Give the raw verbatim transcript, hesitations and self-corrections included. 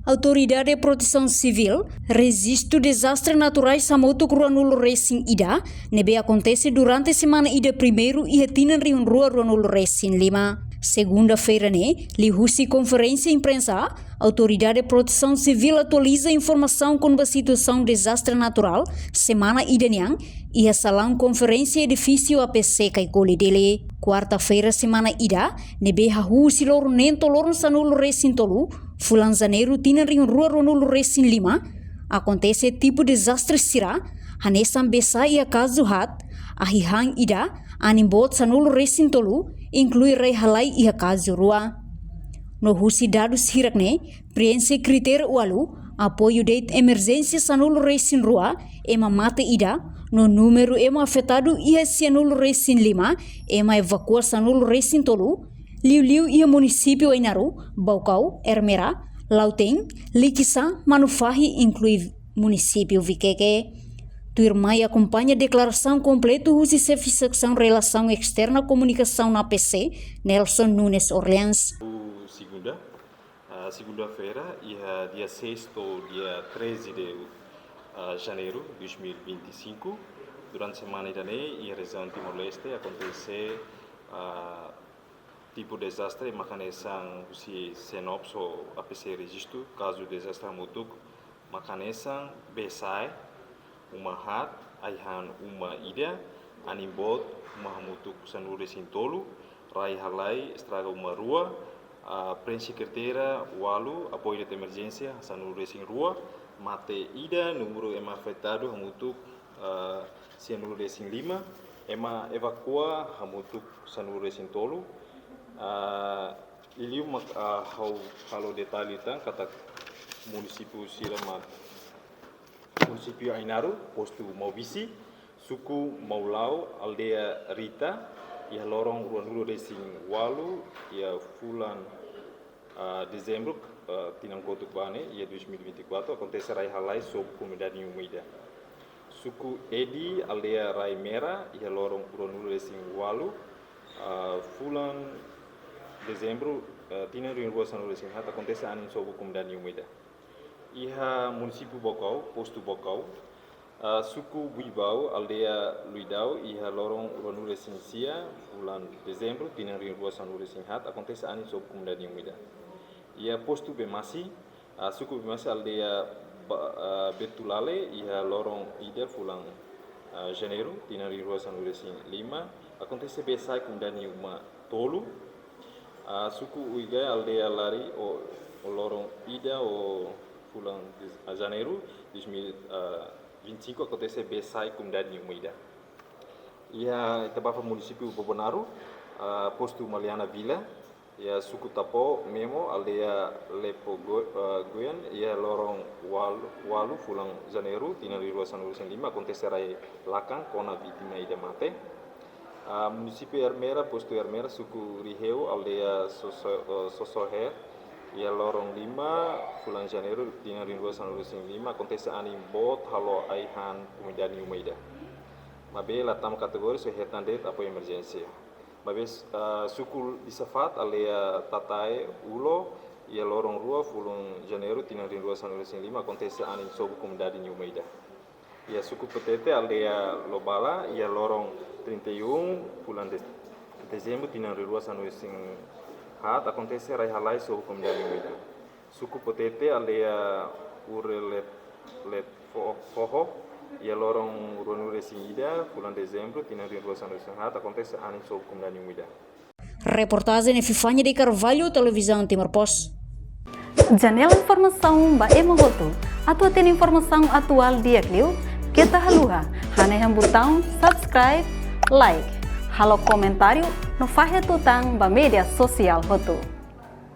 Autoridade Protesaun Sivíl rejistu dezastre naturais hamutuk ruanulu resin ida ne'ebé akontese durante semana ida primeiru iha tinan rihun rua ruanulu resin lima. Segunda-feira ne'e, liuhusi konferénsia imprensa, Autoridade Protesaun Sivíl atualiza informasaun kona-ba situasaun dezastre naturál semana ida nian iha salaun konferénsia edifísiu A P C Caicoli Dili. Kuarta-feira semana ida ne'ebé hahú husi loron neen to'o loron sanulu resin tolu fulan Janeiru tinan rihun rua ruanulu resin lima, akontese tipu dezastre sira hanesan bee sa'e iha kazu haat, ahi han ida, anin boot sanulu resin tolu, inklui rai-halai iha kazu rua. No husi dadus hirak-ne'e, prienxe kritéria ualu, apoiu de'it emerjénsia sanulu resin rua, ema mate ida, no númeru ema afetadu iha sianulu resin lima, ema evakua sanulu resin tolu, liuliu iha munisípiu Ainaro, Baucau, Ermera, Lautein, Likisá, Manufahi, inklui munisípiu Viqueque. Tuirmai akompaña deklarasaun kompletu husi xefe seksaun Relasaun Esterna Komunikasaun A P C, Nelson Nunes Orleans. Segunda, ah, segunda-feira, iha dia seis to'o dia treze de, ah, Janeiru dois mil e vinte e cinco, durante semana ida-ne'e, iha rejiaun Timor-Leste, akontese, ah, tipu dezastre mak hanesan husi SENOPS ho A P C rejistu kazu dezastre hamutuk mak hanesan bee sa'e, uma haat, ahi han uma ida, anin boot uma hamutuk sanulu resin tolu, rai-halai estraga uma rua, ah, prienxe kritéria ualu, apoiu de'it emerjénsia sanulu resin rua, mate ida, númeru ema afetadu hamutuk, ah, sianulu resin lima, ema evakua hamutuk sanulu resin tolu, ah, liuliu mak, ah, ha'u halo detalle tan katak munisípiu sira mak munisípiu Ainaro, postu Maubisse, suku Maulau, aldeia Rita, iha loron ruanulu resin ualu, iha fulan, ah, Dezembru, ah, tinan kotuk ba ne'e, iha dois mil e vinte e quatro, akontese rai-halai sobu komunidade nia uma ida. Suku Edi, aldeia Rai Mera, iha loron ruanulu resin ualu, ah, fulan Dezembru, ah, tinan rihun rua sanulu resin haat, akontese anin sobu komunidade nia uma ida. Iha munisípiu Baucau, postu Baucau, ah, suku Buibau, aldeia Luidau, iha loron ruanulu resin sia, fulan Dezembru, tinan rihun rua sanulu resin haat, akontese anin sobu komunidade nia uma ida. Iha postu Bemasi, ah, suku Bemasi, aldeia Ba-, ah, Betulale, iha loron ida, fulan, ah, Janeiru tinan rihun rua sanulu resin lima, akontese bee sa'e komunidade nia uma tolu. Ah, suku Uigai, aldeia Lari, o, o loron ida, o fulan de, ah, Janeiru dois mil e vinte e cinco, akontese bee sa'e komunidade nia uma ida. Iha ita bá ba munisípiu Bobonaro, ah, postu Maliana Vila, iha suku Tapo Memo, aldeia Lepo Go-, ah, Goian, iha loron ualu, ualu fulan Janeiru tinan rihun rua sanulu resin lima, akontese rai-lakan kona vítima ida mate. Ah, munisípiu Ermera, postu Ermera, suku Riheu, aldeia Soso-, eh, Sosoher, iha loron lima fulan Janeiru tinan rihun rua sanulu resin lima, akontese anin boot halo ahi han komunidade nia uma ida. Maibé la tama kategoria, só hetan de'it apoiu emerjénsia. Maibé, ah, suku Lisafat, aldeia Tatae Ulo, iha loron rua fulan Janeiru tinan rihun rua sanulu resin lima, akontese anin sobu komunidade nia uma ida. Iha suku Petete, aldeia Lobala, iha loron trinta e um fulan de, Dezembru tinan rihun rua sanulu resin haat, akontese rai-halai sobu komunidade nia uma ida. Suku Petete, aldeia Urelet, Let Fo-, Foho, iha loron ruanulu resin ida fulan Dezembru tinan rihun rua sanulu resin haat, akontese anin sobu komunidade nia uma ida. Reportajen Epifania de Carvalho, Televizaun Timor Post. Janela informasaun ba ema hotu. Atu hatene informasaun atuál di'ak liu, keta haluha hanehan butaun subscribe, like, halo komentáriu no fahe tutan ba média sosiál hotu.